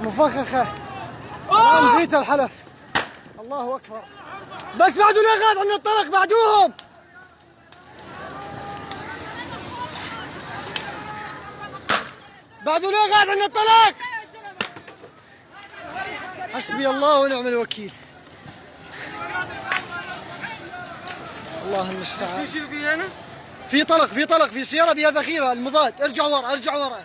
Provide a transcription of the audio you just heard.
مفخخة الآن فيتا الحلف. الله أكبر. بس بعدوا ليه غاد عندنا الطرق، بعدوهم. بعدوا ليه غاد عندنا الطلق. حسبي الله ونعم الوكيل. الله المستعان. في طلق، في طلق، في سيارة بها ذخيرة المضاد. ارجع ورا، ارجع ورا.